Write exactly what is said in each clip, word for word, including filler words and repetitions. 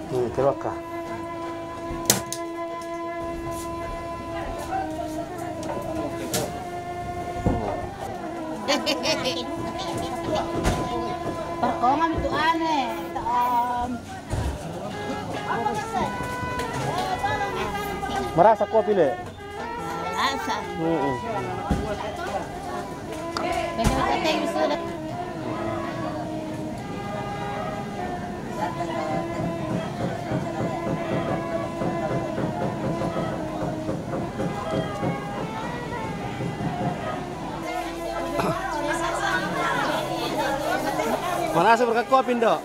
Hmm, keluarga. Perkongan itu aneh. Tom. Marasa kopi, Le? Marasa. Mm-mm. Pwede magkatay, gusto na. Marasa berkat kopi, Ndo?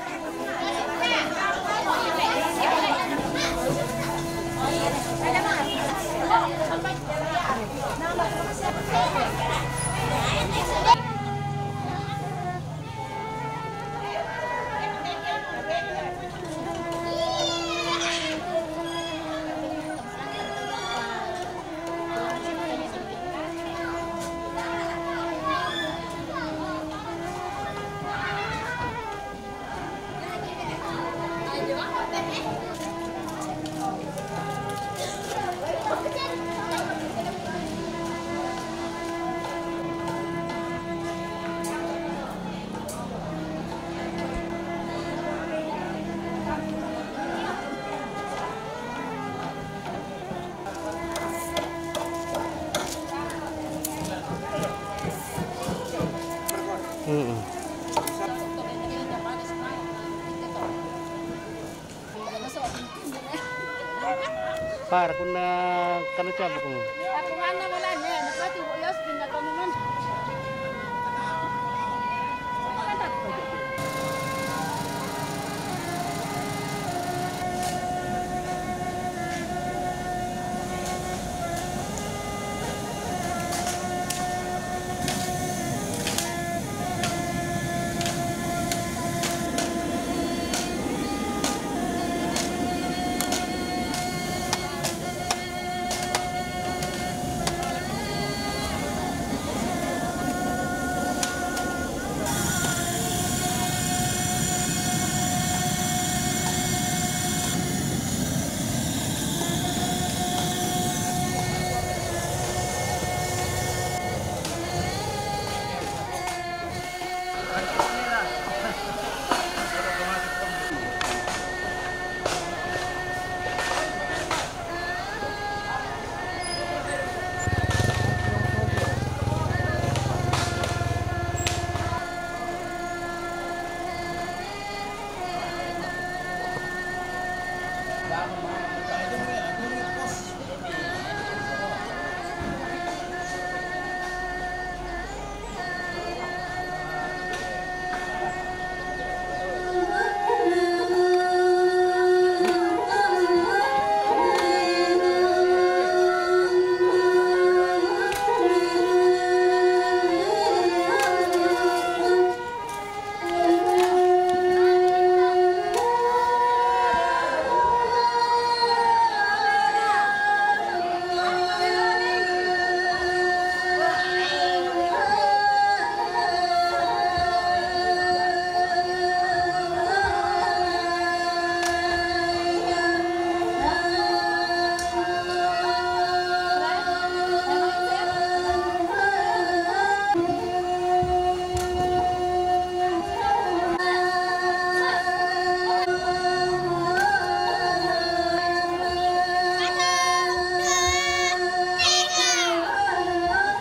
Mm-mm. Para kuna kana siapa kamu? Aku mana malah ni, nak tu boyos pindah kamu mana?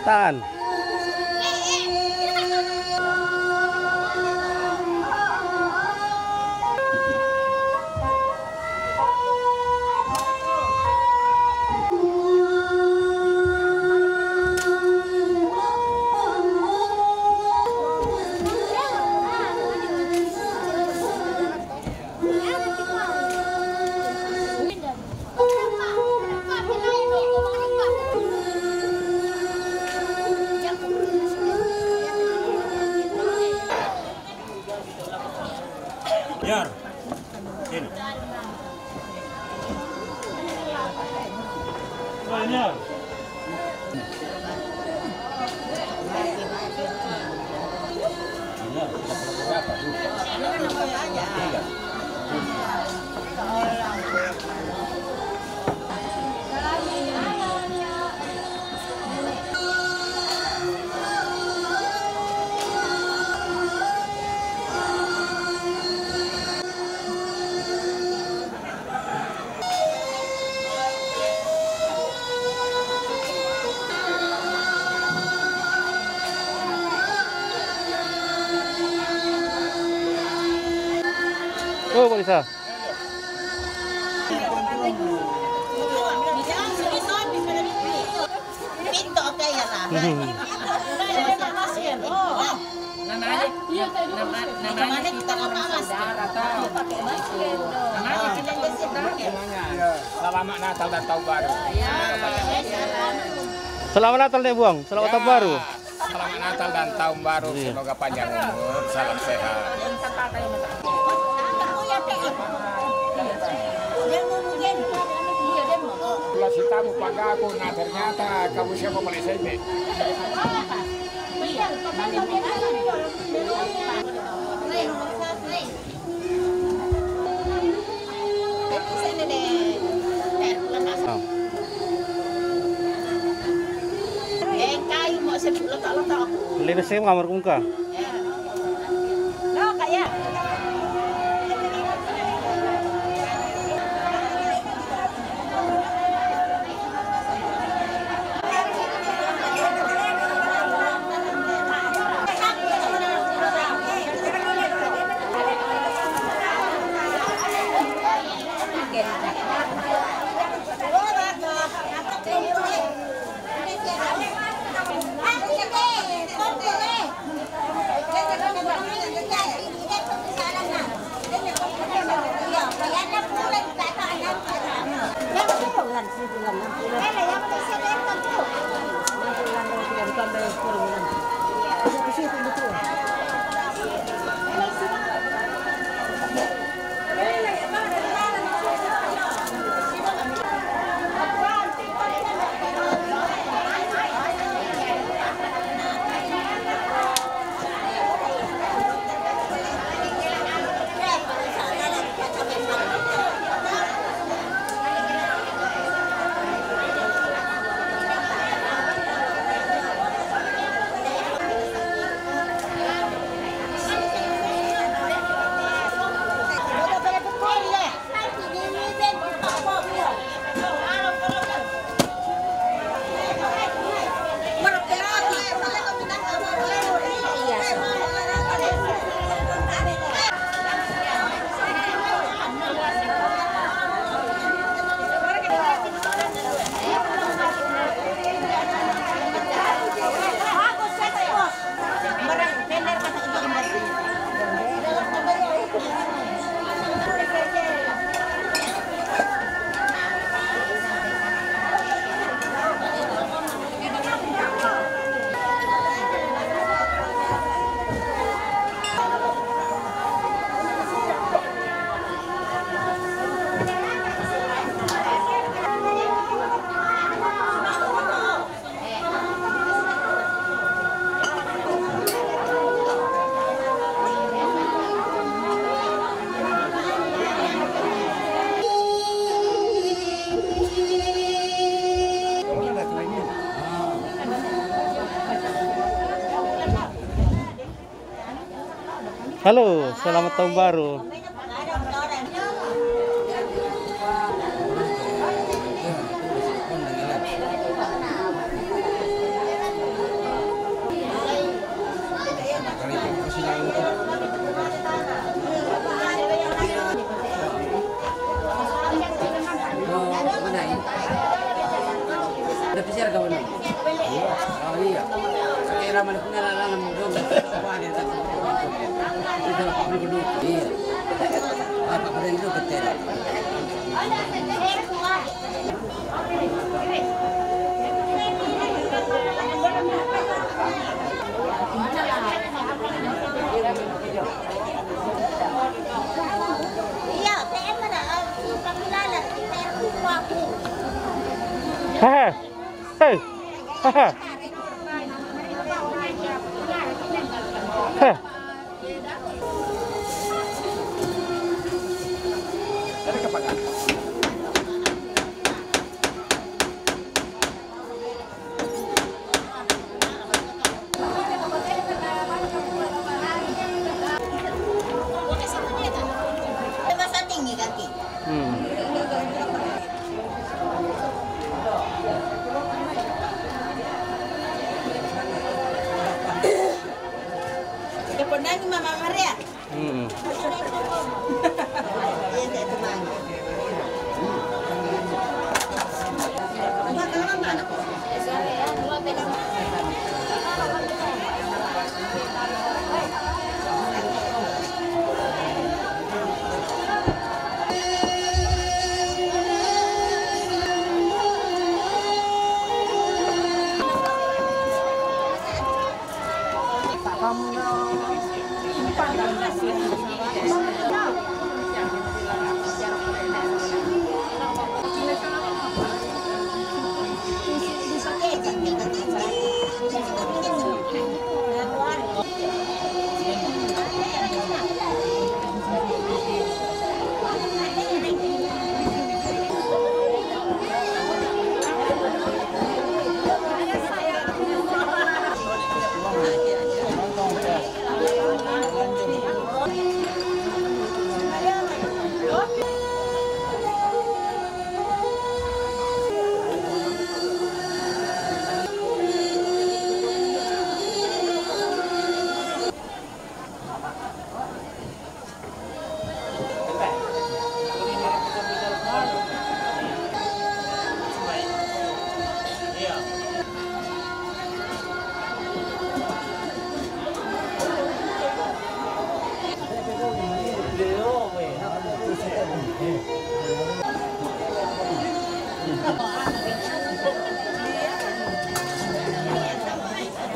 Tan. Yar. Sini. Oh, ini, Yar. Ini, Yar. Oh, Pak Lisa. Pintu, oke ya lah. Hmm. Namanya, nama-, namanya kita orang saudara, tahu. Namanya kita orang saudara. Selamat Natal dan Tahun Baru. Ya. Selamat Natal, Nek Buang. Selamat Tahun Baru. Selamat Natal dan Tahun Baru. Iya. Semoga panjang umur, salam sehat. Kalau si tamu pagaku, nah, ternyata kamu siapa boleh sini? Linis sing kamar kungka. Halo, selamat tahun baru. Ada P C R kawan. Oh iya. Saya ramai pun ada dalam dong. Wah, dia tak. Itu apa dulu? Iya. Apa pada itu betul? Iya, P M mana? Suka pulala, P M ku aku. Hehe. Hei. Hehe. Heh. Hmm. Mama Maria. Mm-mm.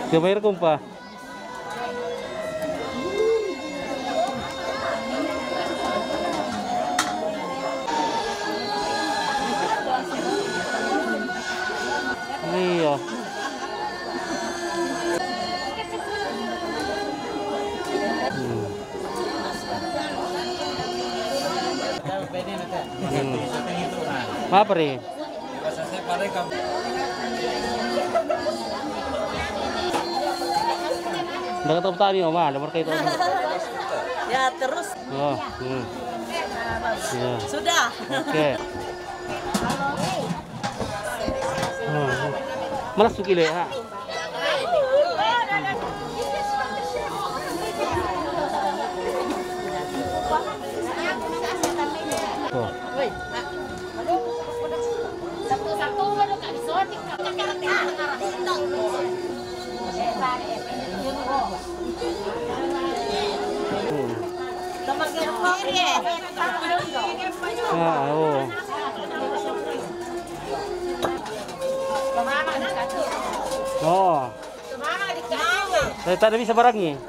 Ke bayar kumpa. Iya. Hmm. Hmm. Apa, Ri? Ndak tahu tadi, Oma, ada mereka itu. Ya, terus. Oh, hmm. Ya. Sudah. Oke. Hmm. Malas tuh gile, ha. Tuh. Ah, oh. Oh. Saya tak ada bisa barangnya. Hmm.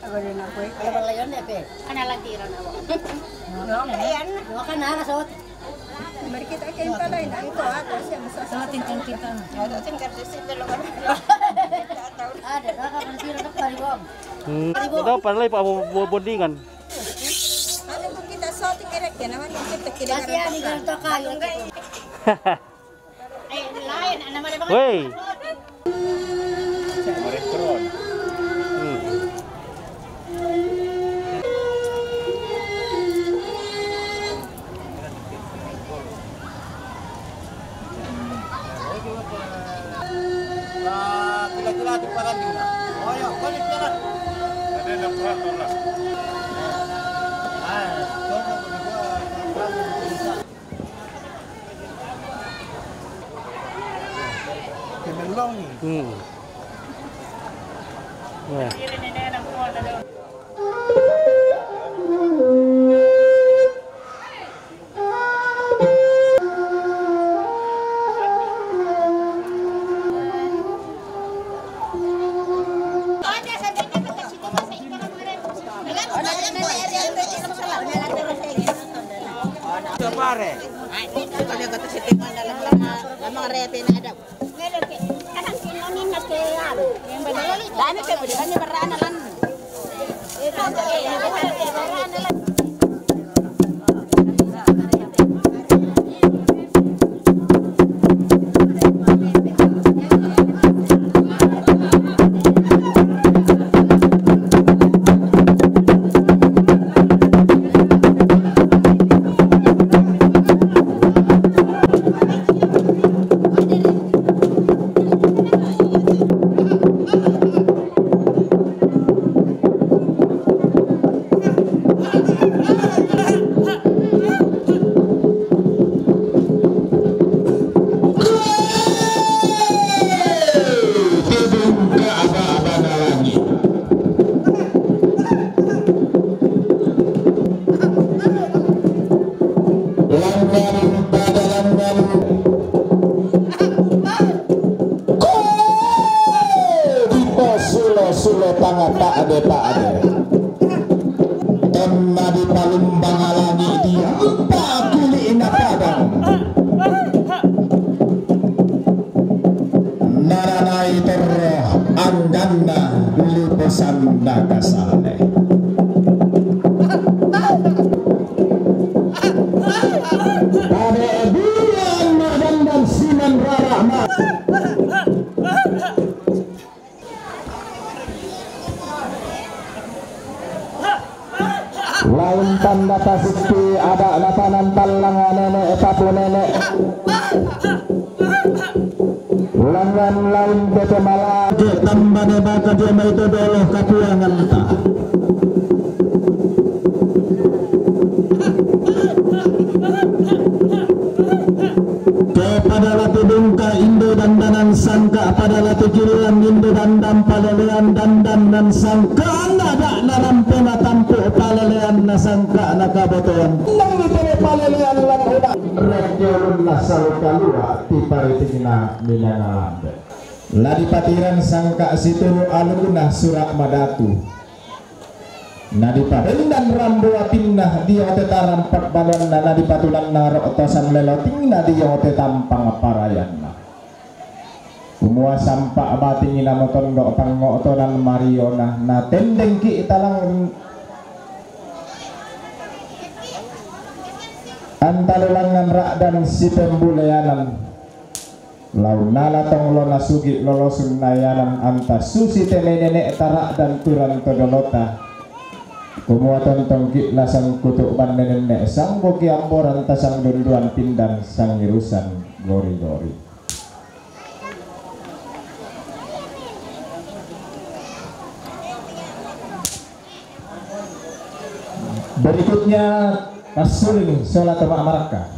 Ako din ako eh. Ano ba layon eh, pe? Ano lang tira na ako? No, ayan. Huwag ka na, kasot. Marikit akin pala, inang ko, ha? Kasi ang sa-, sa ating kangkita na. Ano, ating kardisito lang kami. Ada, nakakansira na pariwang. Hmm, ito pala, ipa-, bu-, bu-, bondingan. Ano kung kita sa ating erek, yan naman, yung kita, kasi yan, yung ganito kayo. Ay, lain, ano naman yung mga. Wey! Marikron. Hmm. Ah, kila-kila di pa rin yun. Oh, yun. Balik na lang. Ano yung nakuha ko lang? Ah, ito na, ito na. Hmm. Wah. Pare. Ay, kami ko to si Timon na lang, lama, lama repe na daw. Dami pe, budi kami berana lan. Tibungka aba-aba na langit. Langganan pada langganan. Ko dipo sulo-sulo tanga paade-paade. Tonna di palumbang alangi dia, empa kuli na padang. Naranai terro angganna liposanna kasale. Pada bulan madandan sinan rara ma. Laun tanda tasukki ada natanan tallang nene tapu nene. Lengan laun bete mala. Ke tambane baka dia mai to dolo kapuanganta. Kepada lati bungka indo dandanan sangka, pada lati kirian indo dandan palelean dandan nan sangka, anda dak narampe na tampu palelean na sangka na kabotoan. Nang itene palelean lan uda. Rekiolun na salu kalua ti paritingna minangalambe. La dipatiran sangka situru aluna sura madatu. Na dipabendan rambu apinna dio te tarampak banuanna, na dipatulanna ro tosan lelotingna dio te tampang parayanna. Kumua sampa batingina motondo pangotonan mariona, na tendengki talang antalulangan rakdan sipembuleanan. Launna la tonglo nasugi lolosunna ianan anta susi te mai nene tarakdan turan to dolota. Kumua tontongki la sangkutuk banne nenne sanggoki amboran tasangdunduan pindan sangirusan gori-gori. Berikutnya, passuling sola to ma'marakka.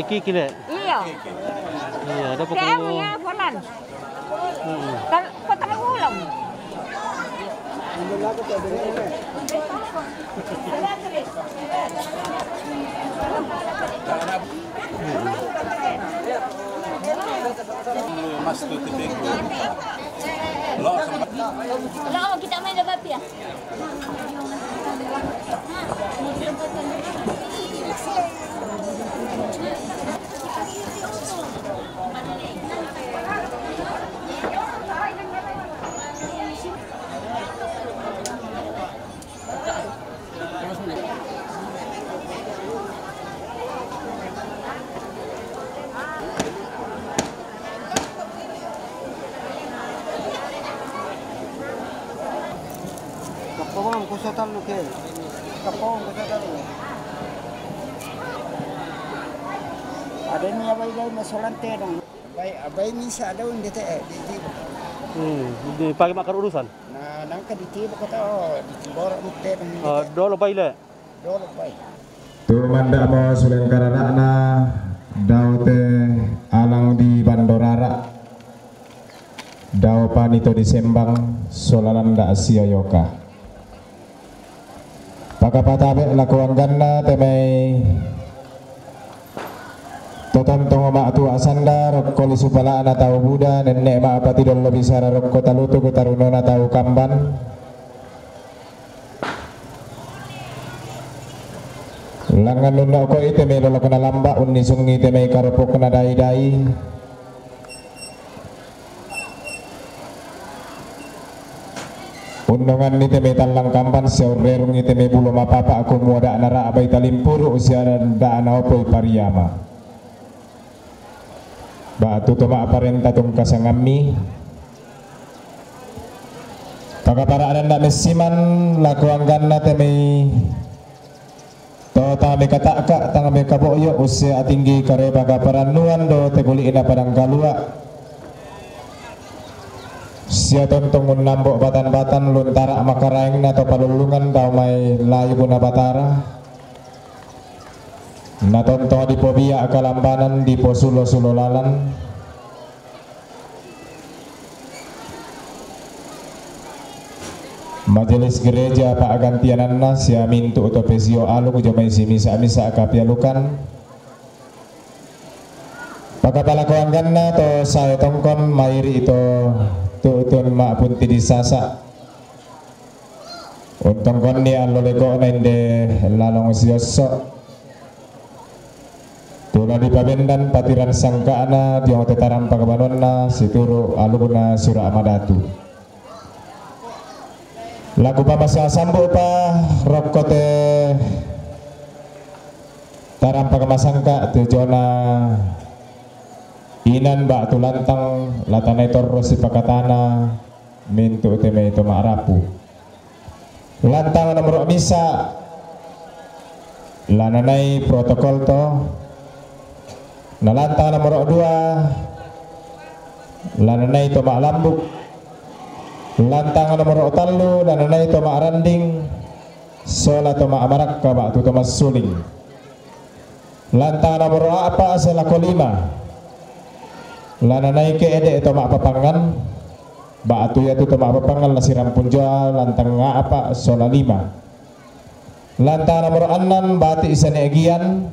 Kiki le. Iya. Iya, ada pokoknya. Kan kota ulang. Mas tu titik. Lo sempat. Lo kita main debat ya. Kapawang ko sa talo ke. Kapawang ko sa talo. Ada ni abai dai masolan te dong. Abai, abai ni sa ada unde te, eh, di, di. Hmm, di pagi makar urusan. Na nangka di tiba kota, oh, di timbor te dong. Oh, dolo bai le. Dolo bai. Tu manda mo sulen karanakna, dau te alang di Bandorara, dau panito di Sembang, sola landa sia yoka. Pakapatabe lako angganna te mai totontongo ma'tua sanda rokko lisu pala'na tau buda, nenne ma'pati dollo bisara rokko talutu ku tarunona tau kamban. Langngan nunna okoi te mai lolokna lamba, unnisungi te mai karopokna dai-dai. Unnonganni te mai tallang kamban, sia urrerungi te mai bulo mapapa, aku muada'na ra'bai talimpuru, sia da'na opoi pariama. Ba'tu to ma'parenta tungka sangammi. Pakapara adanna messiman lako angganna te mai to tang mekata'ka, tang mekabo'yo, usse atinggi kareba kaparannuan do te kuli'na padang kalua. Sia tontong unnambo batan-batan luntara makaraengna to palullungan tau mai layu guna Batara. Natontong dipobia kalambanan diposulo-sulo lalan. Majelis gereja pa'gantiananna sia mintu' to pesio aluk jomai simisa-misa kapialukan. Pakapalako angganna to sae tongkon mairi' to tu'tun ma'punti disasa'. Untongkonni allo leko'na inde lalong siosso'. Tula dipabendan patiran sangka'na dio te tarampak banuanna situru' alukna sura' madatu. Laku pamasa sambu'pa rokko te tarampak masangka' tu jona inan ba'tu lantang latanai torro sipakatana mintu' te mai to ma'rapu. Lantang nomoro' misa' lananai protokol to, na lantang nomoro' dua lananai to ma'lambuk, lantang nomoro' tallu lananai to ma'randing, sola to ma'marakka ba'tu to massuling. Lantang nomoro' a'pa' sia lako lima lananai ke'de' to ma'papangngan, ba'tu iatu to ma'papangngan la sirampun joa lantang a'pa' sola lima. Lantang nomoro' annang bati' sia ne'gian,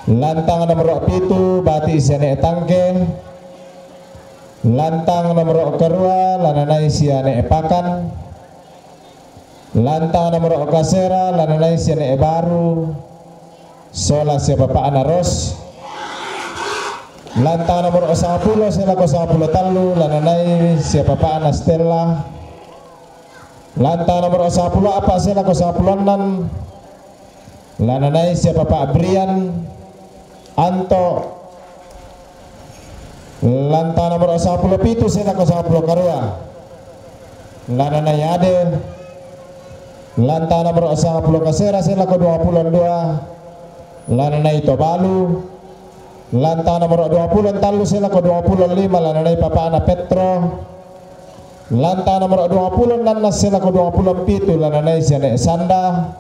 Lantang nomoro pitu, Bati' Siane'e Tangke. Lantang nomoro karua, lananai Siane'e Pakan. Lantang nomoro kasera, lananai Siane'e Baru sola sia bapa'na Ros. Lantang nomoro sangapulo, selako sangapulo tallu, lananai sia bapa'na Stella. Lantang nomoro sangapulo appa, selako sangapulo annang, lananai sia bapa' Brian Anto. Lantang nomoro sangapulo pitu, selako sangapulo karua, lananai Ade. Lantang nomoro sangapulo kasera, selako duapulo dua, lananai Tobalu. Lantang nomoro duapulo tallu, selako duapulo lima, lananai bapa'na Petro. Lantang nomoro duapulo annang, selako duapulo pitu, lananai Siane'e Sanda.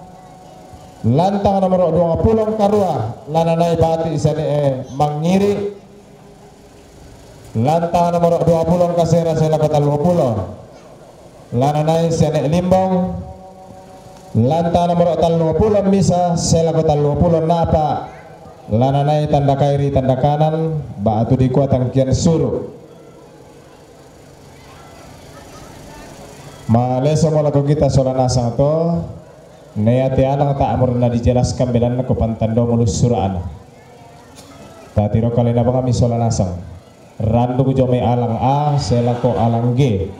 Lantang nomoro duapulo karua, lananai Bati' Siane'e Mangiri. Lantang nomoro duapulo kasera, selako talluapulo, lananai Siane'e Limbong. Lantang nomoro talluapulo misa, selako talluapulo napa, lananai Tanda Kairi Tanda Kanan, ba'tu dikua Tangkian Suru. Maleso mo lako kita sola nasang to. Naiya te alang ta'mur na dijelaskan belanna ko pantando mulus sura'na. Tatiro kalena bangami sola nasang. Randuk jo mai alang A, selako alang G.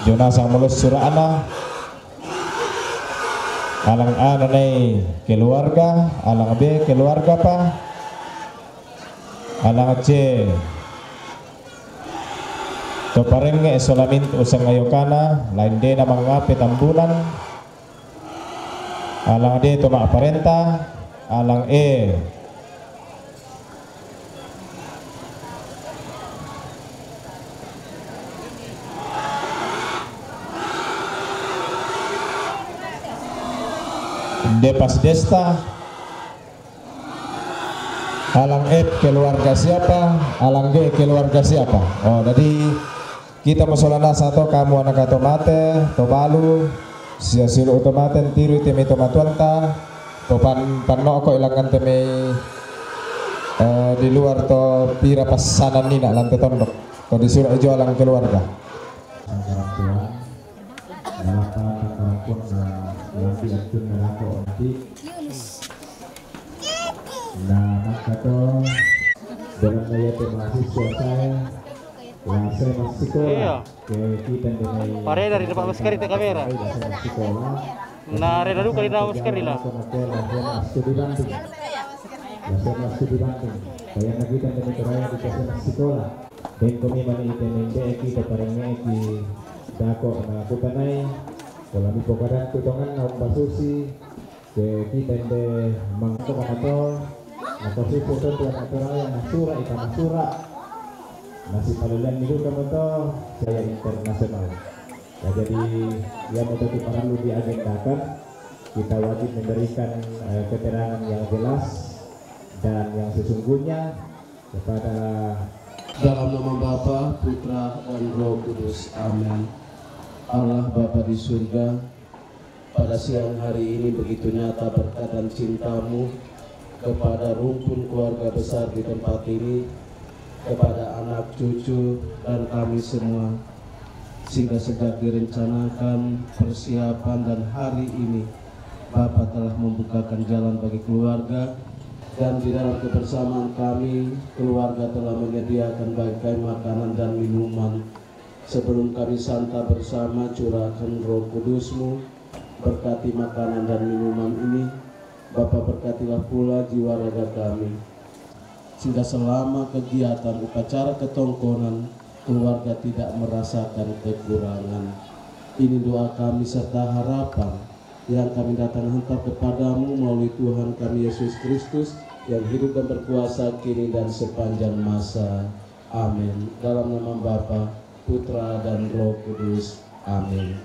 Jo nasang mulus sura'na. Alang A nanai keluarga, alang B keluarga pa, alang C to parengnge' sola mintu' sangayokana, lain de namangngape Tambunan. Alang D to ma'parenta, alang E Depas Desta. Alang F keluarga siapa, alang G keluarga siapa. Oh, jadi kita mo sola nasang to, kamu anak to mate, to balu, sia siulu' to mate, tiru te mai to matuanta, to pan-, panno'ko ilangante mai, eh, di luar to pira passanan nina lante tondok, to disuro' jo alang keluarga. Orang tua, nalapa orang tua na lambi' accunna lako nanti. Na mangkato, belanna iate mahasiswa sae, la sae massikola. Iya. Ke kita ndenai parena ri dapat masker di kamera. La sae massikola. Na rena duka di dapat masker la. Aku nanti la sae massu di Bandung. La sae massu di Bandung. Kayakna kita ndenai keraya di sae massikola. Dengko mi mani ite mende'eki, to parengnge'eki, dako na kutanai, pola mi pokadanku tonganna umbasusi, ke kita inde mangko kamato, napasusu to tu anak toraya nasura, ita nasura, nasipalelean mi duka mato, saya internasional. Nah, jadi, iamoto tu parallu diagendakan, kita wajib memberikan, eh, keterangan yang jelas dan yang sesungguhnya, kepada dalam nama Bapa, Putra, dan Roh Kudus. Amin. Allah Bapa di surga, pada siang hari ini begitu nyata berkat dan cintamu kepada rumpun keluarga besar di tempat ini, kepada anak cucu dan kami semua. Sehingga sejak direncanakan persiapan dan hari ini Bapa telah membukakan jalan bagi keluarga, dan di dalam kebersamaan kami, keluarga telah menyediakan bagi kami makanan dan minuman. Sebelum kami santap bersama, curahkan Roh Kudus-Mu, berkati makanan dan minuman ini. Bapa, berkatilah pula jiwa raga kami. Sehingga selama kegiatan upacara ketongkonan, keluarga tidak merasakan kekurangan. Ini doa kami serta harapan yang kami datang hantar kepada-Mu melalui Tuhan kami Yesus Kristus, yang hidup dan berkuasa kini dan sepanjang masa. Amin. Dalam nama Bapa, Putra, dan Roh Kudus. Amin.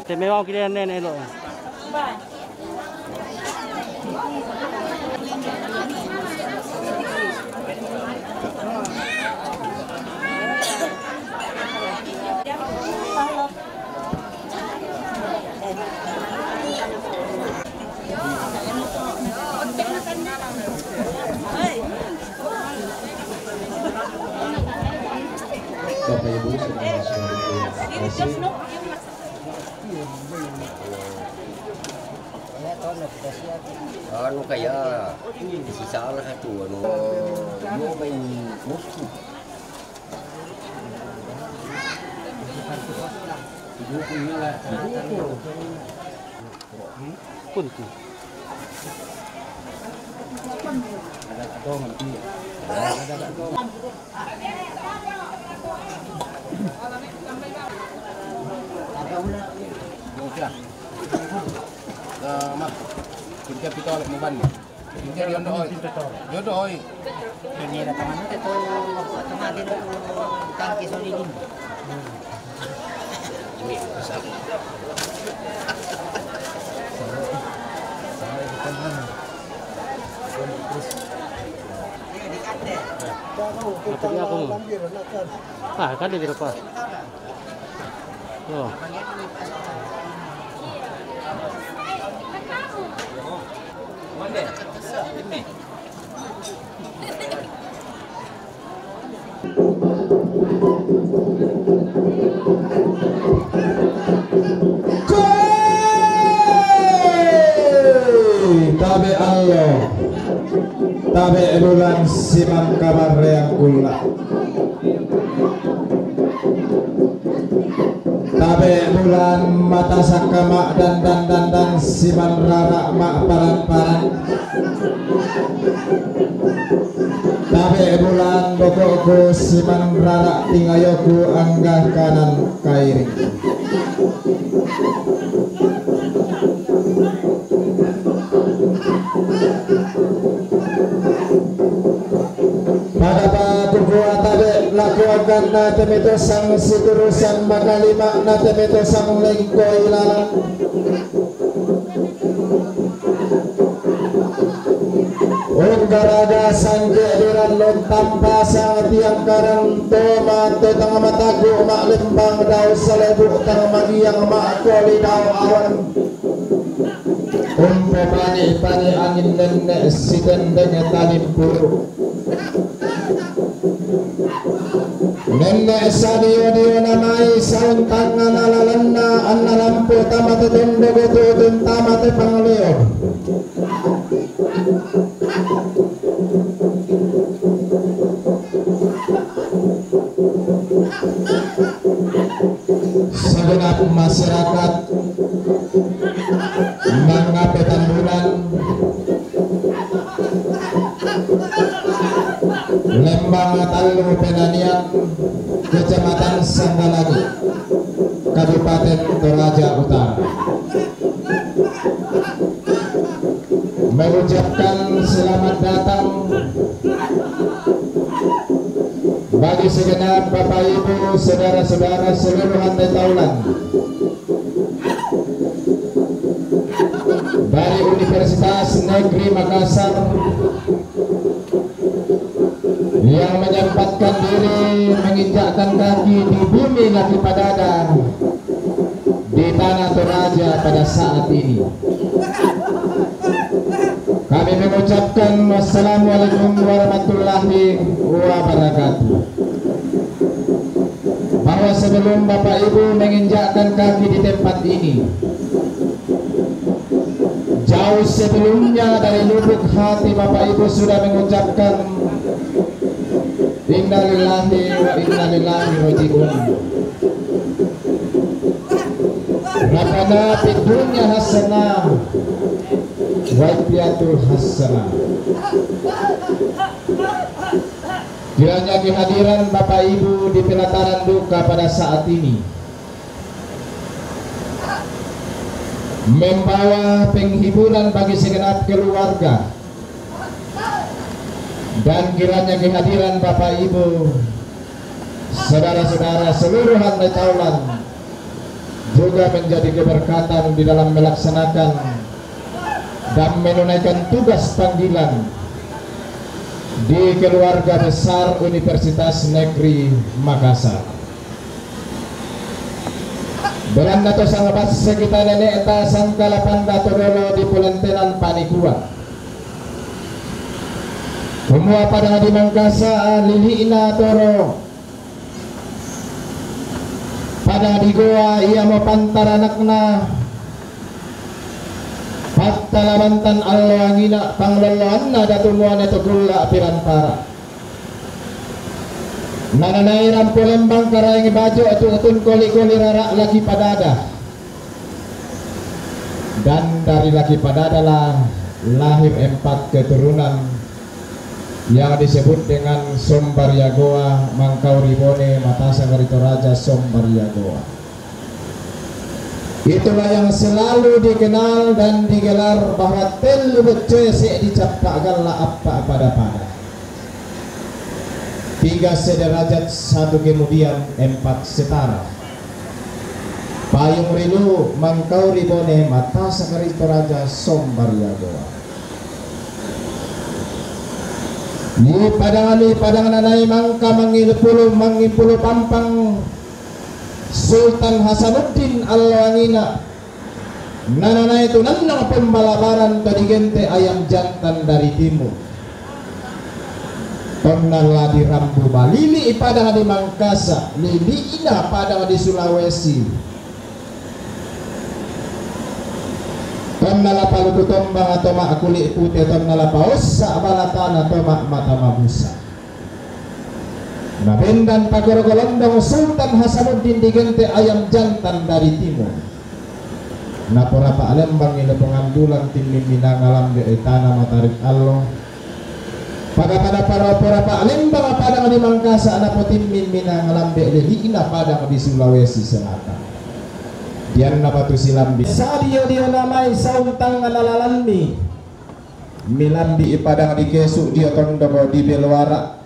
Te memang kira nenek lo. Anu kaya, si salah satu, anu, anu may Moscow. Kunti. Mak, kunti pito ulit mo ban. Pinter yun, oy. Yun, oy. Pinira ka man ito, ito nga din ito, tangki sa ligin. Kapag ako mo. Ah, kan dito pa. Oh. Tabe allo, tabe bulan, siman kabar yang kula. Tabe bulan, mata sakama dandan dandan, siman rara ma paran paran. Tabe bulan, bokoku siman rara, tingayoku angga kanan kairi. Pada pa kuku atabe laku akan na temito sang siturusan makalima na temito sang lengko ilalang. Unggaraga sangge diran lon tampa sang tiang karang, toma to tang mataku mak lembang dau salebu tang magiang mak koli dau awan. Umpo pani pani angin nenne sitendeng talimpuru. Nenne sadio dio namai sauntangan alalanna anna lampu tama te tondok tutun tama te pangleo. Segenap masyarakat Mangga Petamburan, Lembang Tallu Penanian, Kecamatan Sanggalangi, Kabupaten Toraja Utara. Mengucapkan selamat datang bagi segenap Bapak Ibu, saudara-saudara seluruh Handai Taulan dari Universitas Negeri Makassar yang menyempatkan diri menginjakkan kaki di bumi Laki Padada, di tanah Toraja pada saat ini. Kami mengucapkan wassalamualaikum warahmatullahi wabarakatuh. Bahwa sebelum Bapak Ibu menginjakkan kaki di tempat ini, jauh sebelumnya dari lubuk hati Bapak Ibu sudah mengucapkan innalillahi wa inna ilaihi raji'un. Rabbana fid dunya hasanah wa fil akhirati hasanah. Kiranya kehadiran Bapak Ibu di pelataran duka pada saat ini membawa penghiburan bagi segenap keluarga, dan kiranya kehadiran Bapak Ibu, saudara-saudara seluruh Handai Taulan juga menjadi keberkatan di dalam melaksanakan dan menunaikan tugas panggilan di keluarga besar Universitas Negeri Makassar. Belanna to sangabas sekita nene ta sangkalapan dato dolo di polentenan panikuan. Kumua pada di Mangkasa lili'na toro Pada di Goa iamo pantaranakna, pattalabantan alloangina, panglolloanna Datu Muane to Kulla Pirantara. Nananai rampo lembang Karaeng Bajo tu tun koli-koli rara laki padada. Dan dari laki padada lah lahir empat keturunan yang disebut dengan Sombaria Goa, Mangkau Ribone, Matasaga Ritoraja, Sombaria Goa. Itulah yang selalu dikenal dan digelar bahwa tellu beccoe se'di cappa galla appa pada-pada. Tiga sederajat, satu kemudian, empat setara. Payung Rilu, Mangkau Ribone, Matasaga Ritoraja, Sombaria Goa. Ni padang, ni padang nanai mangka mangilu pulu, mangimpulu pampang Sultan Hasanuddin alloangina. Nananai tu nannang pembalabaran to digente ayam jantan dari timur. Tonna la dirambu malili padang di Mangkasa, lili'na padang di Sulawesi. Tonna la palutu tombang toma kuli pute, tonna la paossa balatana toma mata mabusa. Na bendan pakoro kolondong Sultan Hasanuddin digente ayam jantan dari timur. Napora pa'lembangi lepongan bulan timming minanga lambe e tana matarik allo. Pada-pada para-, pora pa'lembang padang di Mangkasa napotimming minanga lambe lili'na padang di Sulawesi Selatan. Dianna batu silambi. Sadio-dio namai sauntangnga nalalanni. Milambi'i padang di Kesu dio tondoko di Beloara.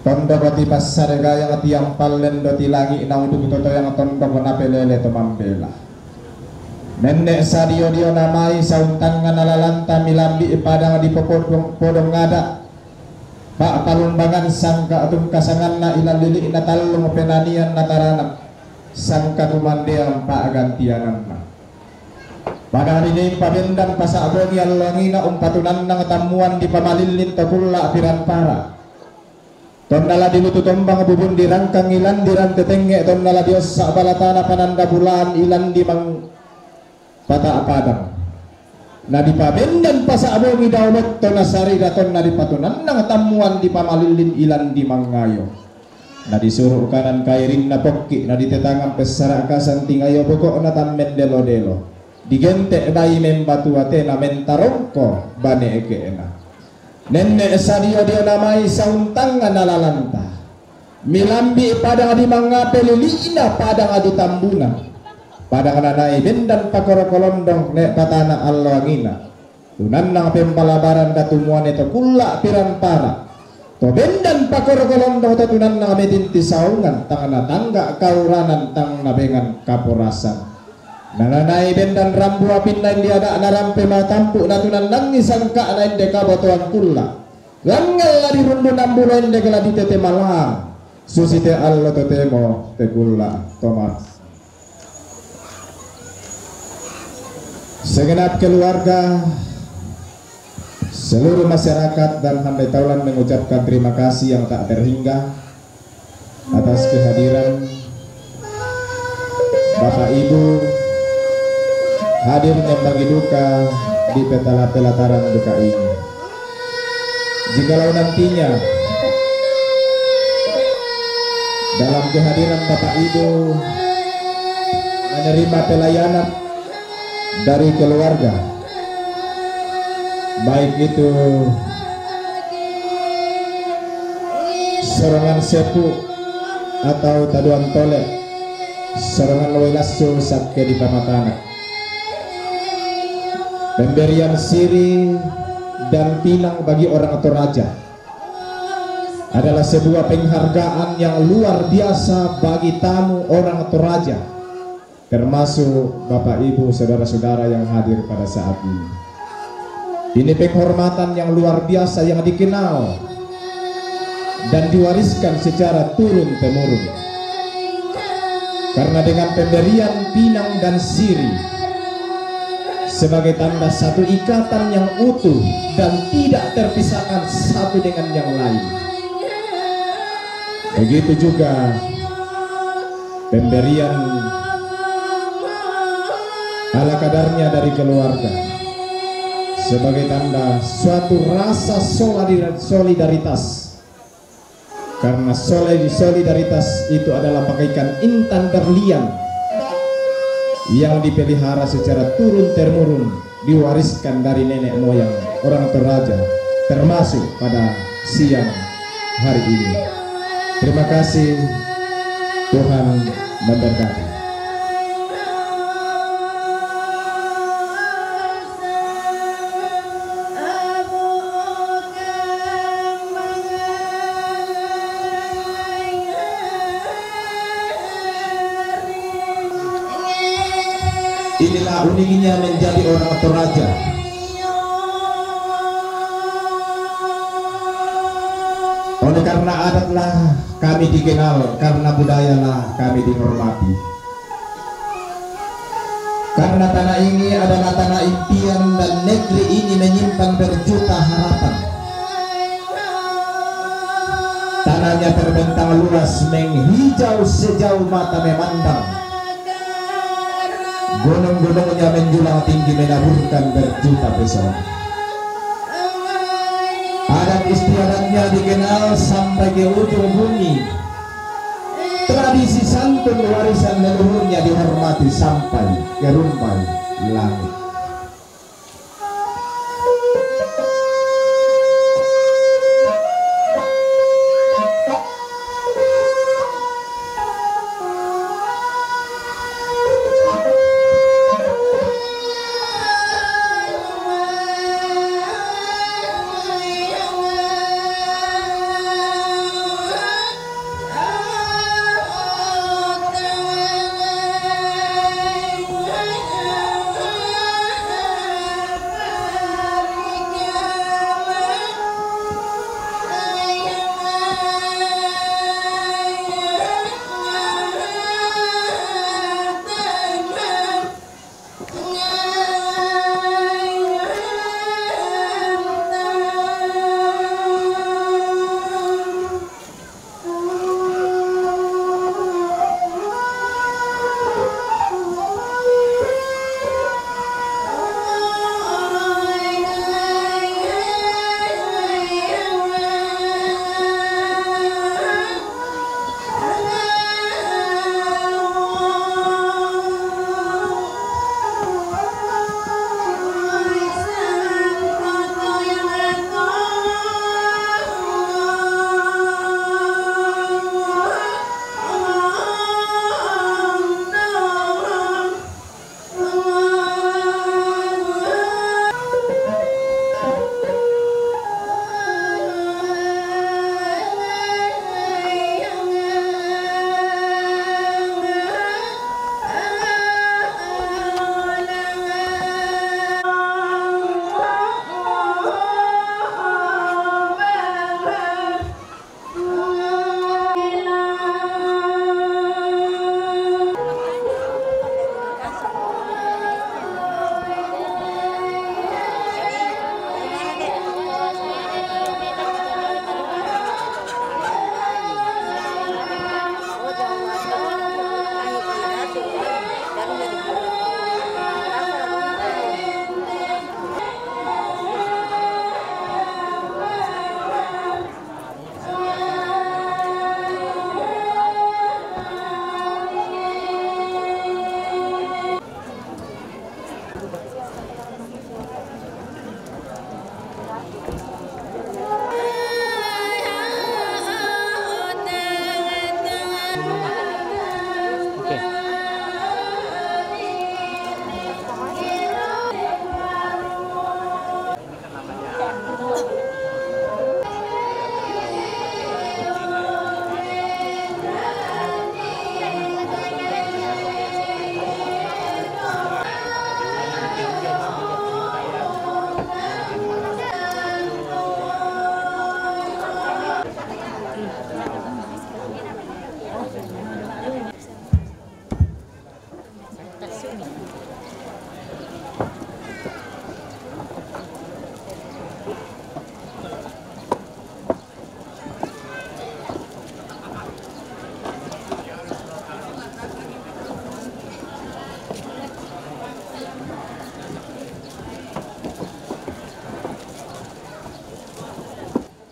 Tondoko ti passare gayang tiang pallendo ti langi nauduk totoyang tondoko napelele to mambela. Nenne sadio-dio namai sauntangnga nalalanta milambi'i padang di popodong-, podong ada. Pa'palumbangan sangka tungkasanganna ilalili'na tallung penanian nataranak sangka kumandeang pa'gantiananna. Pada ri pabendan pasa bongi alloangina umpatunannang tammuan di pamalillin to Kulla Pirantara. Tonna la dilutu tombang bubun dirangkangi landiran tetenge, tonna la diossa balatana pananda bulaan ilan di mang pata padang. Na dipabendan pasa bongi dao metto nasarira tonna dipatunannang tammuan di pamalillin ilan di mangayo. Na disuru kanan kairinna pokki, na ditetangan pessara kasang tingayo boko'na tammendelo-delo. Digente bai membatua tena mentarongko bane eke'na. Nenne sadio-dio namai sauntangnga nalalanta. Milambi padang di mangape lili'na padang di tambuna. Padang nanai bendan pakoro kolondong ne patana alloangina. Tunannang pembalabaran datu muane to Kulla Pirantara. To bendan pakoro kolondong to tunannang metinti saungan, tang natangga kauranan, tang nabengan kaporasan. Nananai bendan rambu apinna indi ada narampe matampu, natunannangi sangka'na inde kabotoan Kulla. Langngalla dirundu nambulo inde gala ditete malang. Susite allo totemo te Kulla Tomar. Segenap keluarga, seluruh masyarakat dan handai taulan mengucapkan terima kasih yang tak terhingga atas kehadiran Bapak Ibu hadir membagi duka di petala pelataran duka ini. Jikalau nantinya dalam kehadiran Bapak Ibu menerima pelayanan dari keluarga, baik itu sorongan sepu atau taduan tole, sorongan wai lassu sakke di pamatana. Pemberian siri dan pinang bagi orang Toraja adalah sebuah penghargaan yang luar biasa bagi tamu orang Toraja, termasuk Bapak, Ibu, saudara-saudara yang hadir pada saat ini. Ini penghormatan yang luar biasa yang dikenal dan diwariskan secara turun-temurun. Karena dengan pemberian pinang dan siri sebagai tanda satu ikatan yang utuh dan tidak terpisahkan satu dengan yang lain. Begitu juga Pemberian ala kadarnya dari keluarga sebagai tanda suatu rasa solidar-, solidaritas. Karena soli-, solidaritas itu adalah bagaikan intan berlian yang dipelihara secara turun-temurun, diwariskan dari nenek moyang orang Toraja, termasuk pada siang hari ini. Terima kasih, Tuhan memberkati. Inilah uniknya menjadi orang Toraja. Oleh karena adatlah kami dikenal, karena budayalah kami dihormati. Karena tanah ini adalah tanah impian dan negeri ini menyimpan berjuta harapan. Tanahnya terbentang luas menghijau sejauh mata memandang. Gunung-gunungnya menjulang tinggi menaburkan berjuta pesona. Adat istiadatnya dikenal sampai ke ujung bumi. Tradisi santun warisan leluhurnya dihormati sampai ke rumbai langit.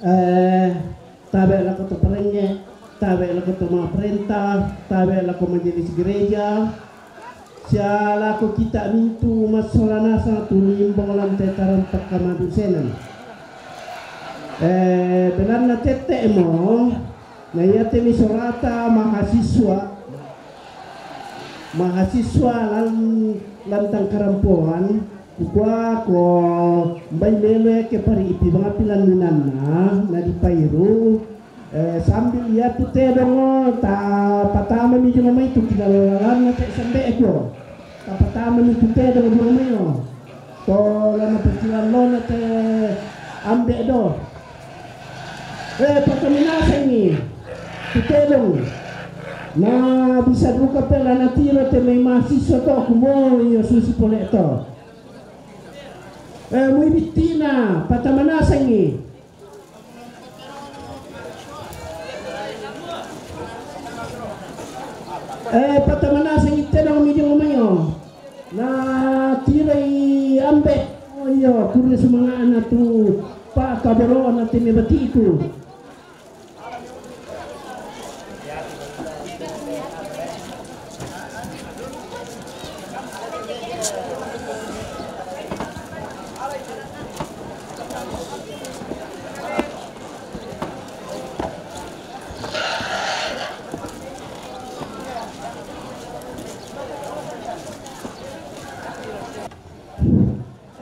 Eh, tabe' lako to parenge, tabe' lako to ma'parenta, tabe' lako majelis gereja, sia lako kita' mintu' massola nasang tu limbong lan te tarampak kamadu senan. Eh, belanna tette'mo, na iate mi sorata mahasiswa, mahasiswa lan, lan tangkarampoan, kukua ko mbai melo ke pari ipi bangapi lan ninanna, na dipairu, eh, sambil iatu tedong, ta patama mi jolo mai tu kilalalanna te sambe'ku. Ta patama mi tu tedong jolo mai o. To lana pacilallona te ambe' do. Eh, pataminasangi tu tedong. Na bisa duka pe lana tiro te mai mahasiswa to kumoi o susi pole to. Eh, mui bittina, patamanasangi. Eh, patamanasangi tedong mi jolo mai o. Na tirai ambe'. O iyo, kurre sumanga'na tu pa'kaboro'na te mai bati'ku.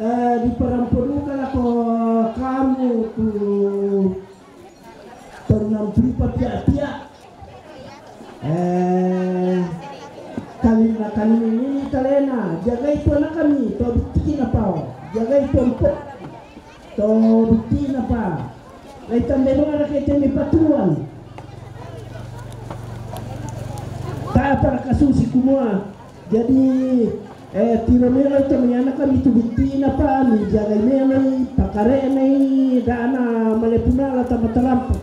Eh, diparampo duka lako kamu tu tonnang pulipa pia'-pia'. Eh, kalinna-kalinna ini kalena, jagai tu anakmi, to bitti'na pao, jagai tu ampo, to bitti'na pa. Lai tambai mangarake te mai patuan. Ta'pa raka susi kumua. Jadi, eh, tiro melo to mai anakmi tu bitti'na pa, mi jagai meloi, pakare'nai, da'na malepu nala tama talampa.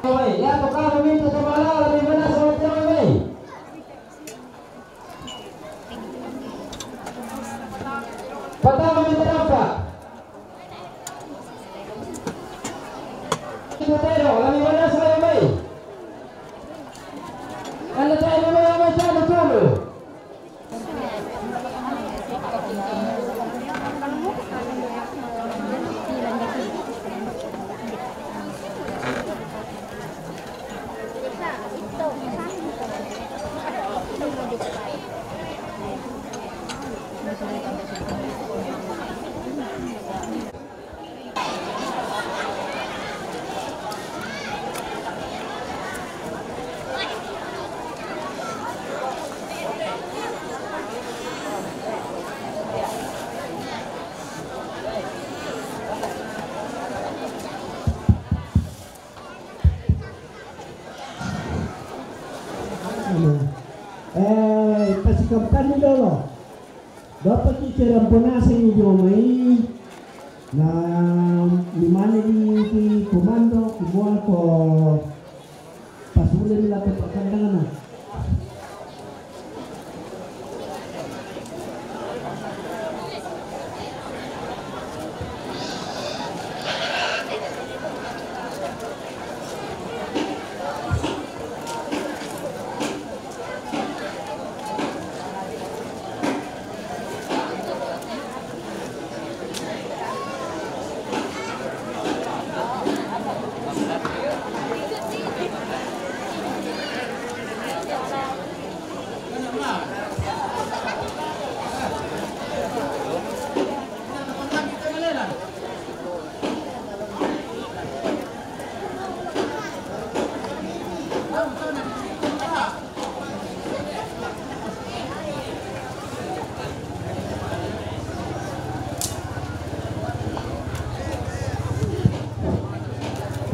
Oi, ya to kamu minta sama Allah, lebih mana sama cewek, weh? Patama mi talampa. Itu tero, lami mana saya mai. Anda tero mai, mai tero tolo. Eh, pasikampani dolo. Bapa ki kira bonasa ni jomai. Na, ni mana di, di komando, kumua ko pasule ni lako pakandangana.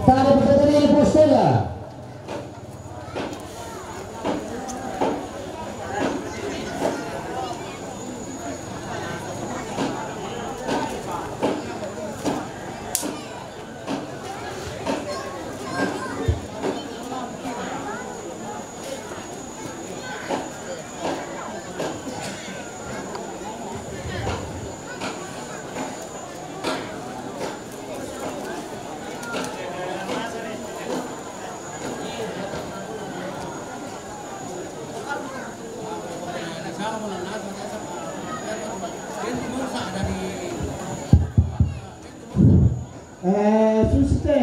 Tadi kita tadi di Postela. Eh, susi te.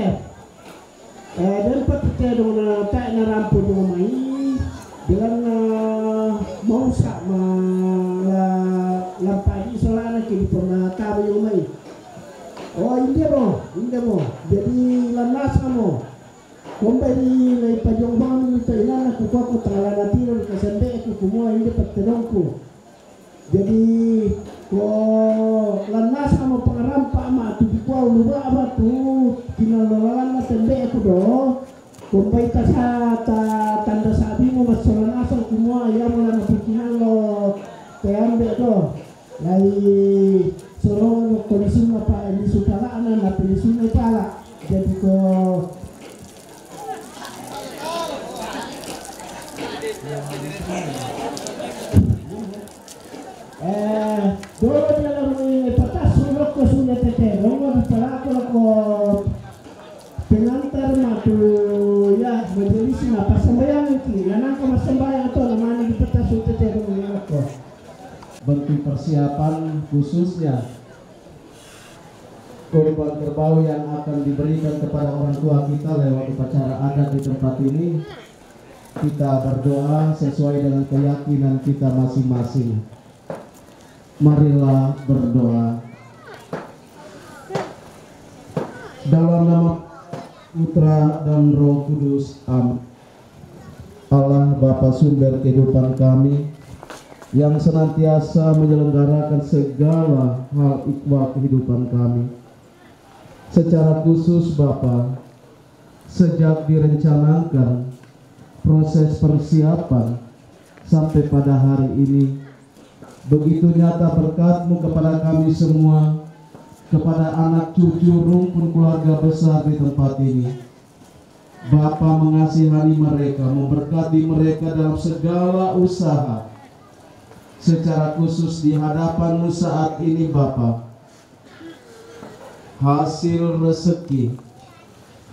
Eh, den patu te dong na tae na rampo dong mai. Bilang na mau sa ma la lampagi solana ke di pona tabe yo mai. Oh, inde mo, inde mo. Jadi lanasa mo. Kombai lai pajong bang ni ta ilana ku koko talana tiro ka sembe ku kumua inde patu te dongku. Jadi ko lanasa mo pangarampa ma tu di kua ulu ba ba tu kinal lo lalana tembe ku do. Kombai ta sa ta tanda sabi mo masolan asal kumua ya mo lana tu kinal lo tembe do. Lai solong mo ko lisun apa lisu pala na na lisun pala. Jadi ko Eh, dolo dia la mai patas roko sune tete, rongo di palako lako pengantar matu ya majelis na pasambayangan ki, na nangka masambayang to na mani di patas sune tete rongo di lako. Bentuk persiapan khususnya kurban kerbau yang akan diberikan kepada orang tua kita lewat upacara adat di tempat ini, kita berdoa sesuai dengan keyakinan kita masing-masing. Marilah berdoa. Dalam nama Putra dan Roh Kudus. Amin. Allah, Bapa sumber kehidupan kami, yang senantiasa menyelenggarakan segala hal ikhwal kehidupan kami. Secara khusus, Bapa, sejak direncanakan proses persiapan sampai pada hari ini, begitu nyata berkat-Mu kepada kami semua, kepada anak cucu rumpun keluarga besar di tempat ini. Bapa mengasihani mereka, memberkati mereka dalam segala usaha. Secara khusus di hadapan-Mu saat ini, Bapa, hasil rezeki,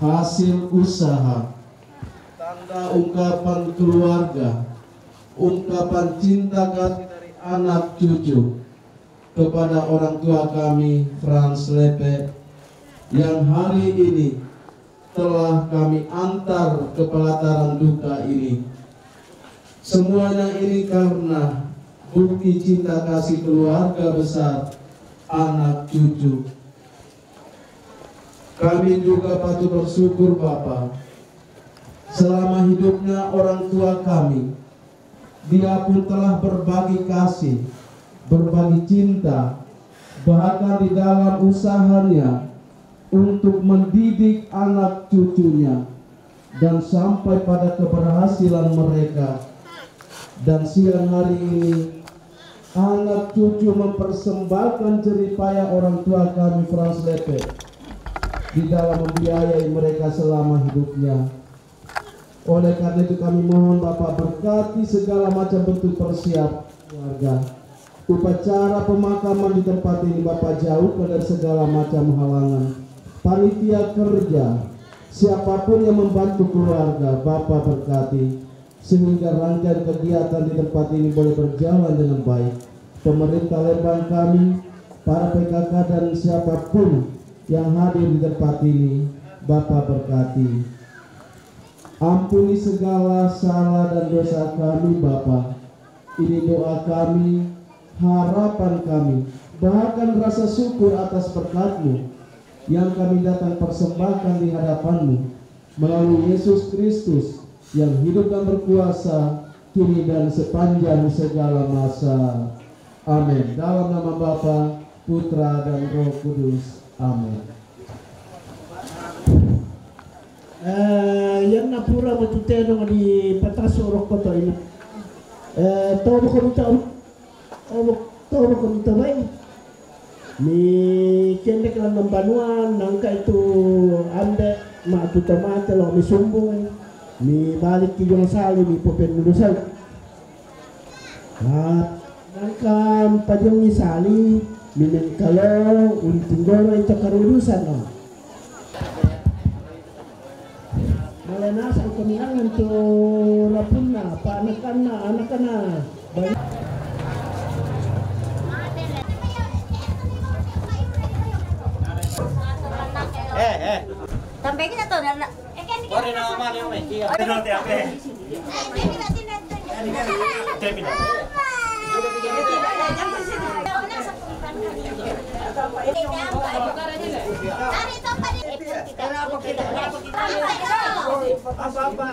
hasil usaha, tanda ungkapan keluarga, ungkapan cinta kasih dari anak cucu kepada orang tua kami, Franz Lepe, yang hari ini telah kami antar ke pelataran duka ini. Semuanya ini karena bukti cinta kasih keluarga besar anak cucu. Kami juga patut bersyukur, Bapa. Selama hidupnya orang tua kami, dia pun telah berbagi kasih, berbagi cinta, bahkan di dalam usahanya untuk mendidik anak cucunya dan sampai pada keberhasilan mereka. Dan siang hari ini, anak cucu mempersembahkan jerih payah orang tua kami, Franz Lepe, di dalam membiayai mereka selama hidupnya. Oleh karena itu, kami mohon Bapa berkati segala macam bentuk persiapan keluarga. Upacara pemakaman di tempat ini, Bapa, jauhkan dari segala macam halangan. Panitia kerja, siapapun yang membantu keluarga, Bapa berkati, sehingga rangkaian kegiatan di tempat ini boleh berjalan dengan baik. Pemerintah Lembang kami, para P K K dan siapapun yang hadir di tempat ini, Bapa berkati. Ampuni segala salah dan dosa kami, Bapa. Ini doa kami, harapan kami, bahkan rasa syukur atas berkat-Mu yang kami datang persembahkan di hadapan-Mu melalui Yesus Kristus yang hidup dan berkuasa kini dan sepanjang segala masa. Amin. Dalam nama Bapa, Putra, dan Roh Kudus. Amin. Eh, yang na pura mo tu te dong di patas orok koto ini. Eh, to mo ko mi to, to mo ko mi to bai. Mi kendek lang ng banua, nangka itu ande, ma tu tomate lo mi sumbung, mi balik ki jong sali, mi popen dulu sai. Ah, nangkan pajong ni sali, minangkalo unting goro ito karudusan, oh. Malanasa ko minangan tu rapun na, pa anak-anak, anak-anak. Bang- Eh, eh. Sampai kita tahu, nak. Ori na mali, ome. Iya. Pero te ape. Te pina. Ampa.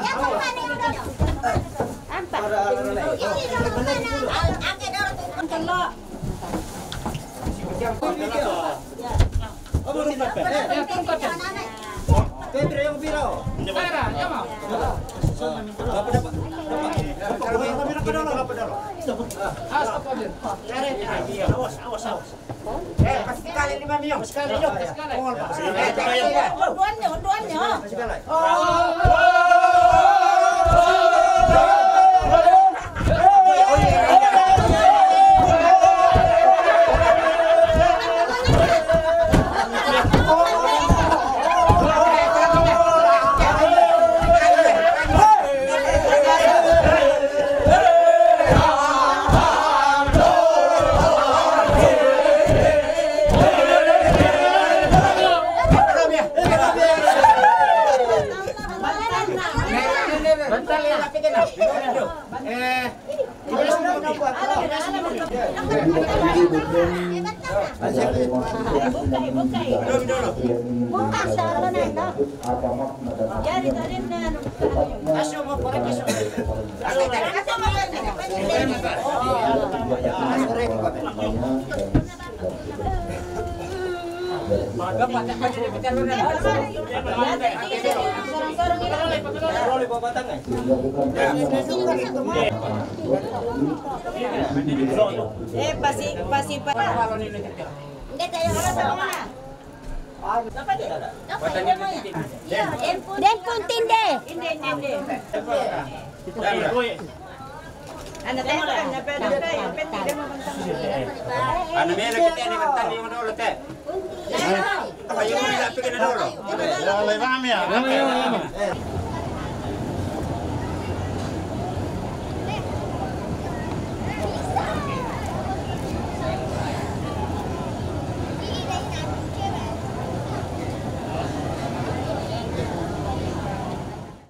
Awas, awas, awas. Eh, pasti kali lima mio. Sekali, yuk. Sekali. Unduannya, unduannya. Eh, pasi, pasi, pa. Den pun tinde. Ana mela kita ni bantang ni dolo te. Apa yang mau nak pikir dolo? Ya, le vamos ya.